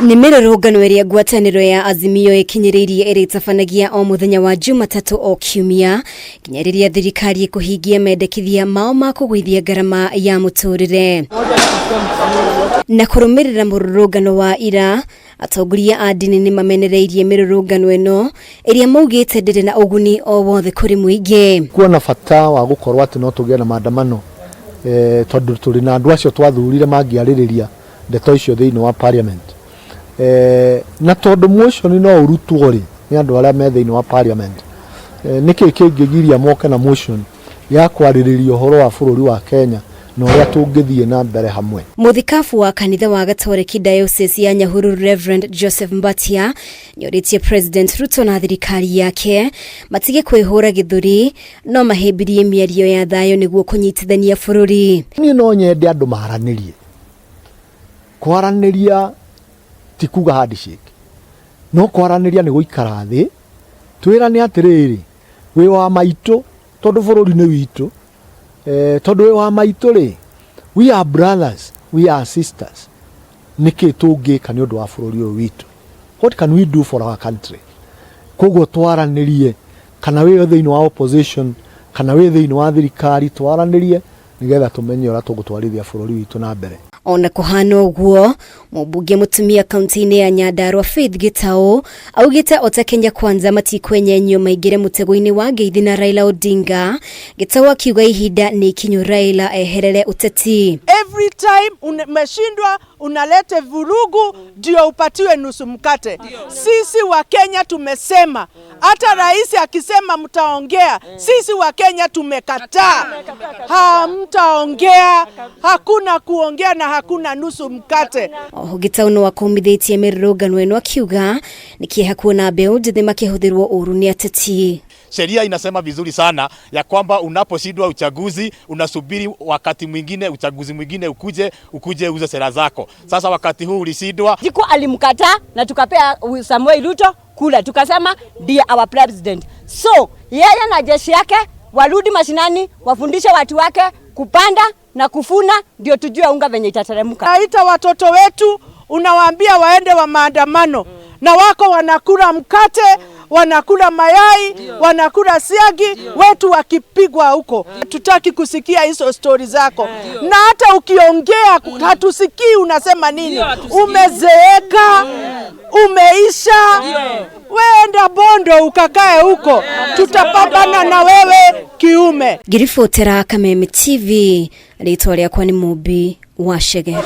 Nĩ mĩrũrũngano ĩrĩa ngwatanĩro ya Azimio ĩkinyĩrĩirie ĩrĩtabanagia o mũthenya wa Jumatatũ o kiumia nginya rĩrĩa thirikari ĩkũhingia mendekithia mao ma kũgũithia ngarama ya mũtũrĩre. Na kũrũmĩrĩra mũrũrũngano wa ira, atongoria a ndini nĩ mamenereirie mĩrũrũngano ĩno ĩrĩa maugĩte ndĩrĩ na ũguni o wothe kũrĩ mũingĩ. Kuona bata wa gũkorwo atĩ no tũgĩe na maandamano tondũ tũrĩ na andũ acio twathurire mangĩarĩrĩria ndeto icio thĩinĩ wa parliament, na tondũ motion no ũrutwo rĩ nĩ andũ arĩa me thĩinĩ wa parliament, nĩkĩ kĩngĩgiria moke na motion ya kwarĩrĩria ũhoro wa bũrũri wa Kenya na ũrĩa tũngĩthiĩ na mbere hamwe? Mũthikabu wa kanitha wa Gatoreki Diocese ya Nyahururu, Reverend Joseph Mbatia, nĩorĩtie President Ruto na thirikari yake matige kwĩhũra gĩthũri no mahĩmbĩrie mĩario ya thayũ nĩguo kũnyitithania bũrũri. Niĩ no nyende andũ maranĩrie. Kwaranĩria ti kuga handshake, no kwaranĩria nĩ gũikara thĩ twĩrane atĩrĩrĩ, wĩ wa maitũ tondũ bũrũri nĩ witũ, tondũ wĩ wa maitũ rĩ, we are brothers, we are sisters, nĩkĩ tũngĩka nĩ ũndũ wa bũrũri ũyũ witũ? What can we do for our country? Koguo twaranĩrie, kana wĩ thĩinĩ wa opposition kana wĩ thĩinĩ wa thirikari, twaranĩrie nĩgetha tũmenye ũrĩa tũgũtwarithia bũrũri witũ na mbere. Ona kũhana ũguo, mũmbunge mũtumia kaunti-inĩ ya Nyandarua Faith Gitau augĩte ota Kenya Kwanza matikwenyenyio maingĩre mũtego-inĩ wa ngeithi na Raila Odinga. Gitau akiuga ihinda nĩ ikinyu Raila eherere ũteti. Every time umeshindwa, unalete vurugu ndio upatiwe nusu mkate. Sisi wa Kenya tumesema, hata rais akisema mtaongea, sisi wa Kenya tumekataa. Hamtaongea, hakuna kuongea na hakuna nusu mkate. Oho Gitau no akomithĩtie mĩrũrũngano ĩno akiuga nĩ kĩeha kuona mbeũ njĩthĩ makĩhũthĩrwo ũru nĩ ateti. Sheria inasema vizuri sana ya kwamba unaposhindwa uchaguzi unasubiri wakati mwingine, uchaguzi mwingine ukuje uze sera zako. Sasa wakati huu ulishindwa. Jiku alimkataa na tukapea Samuel Ruto kula, tukasema ndiye our president. So yeye na jeshi yake warudi mashinani, wafundishe watu wake kupanda na kuvuna, ndio tujue unga venye itateremka. Naita watoto wetu, unawaambia waende wa maandamano na wako wanakula mkate, wanakula mayai, wanakula siagi, wetu wakipigwa huko. Tutaki kusikia hizo stori zako, na hata ukiongea hatusikii unasema nini. Umezeeka, umeisha, weenda Bondo ukakae huko, tutapambana na wewe kiume. Ngĩribotera Kameme TV, rĩtwa rĩakwa nĩ Mũmbi wa Chege.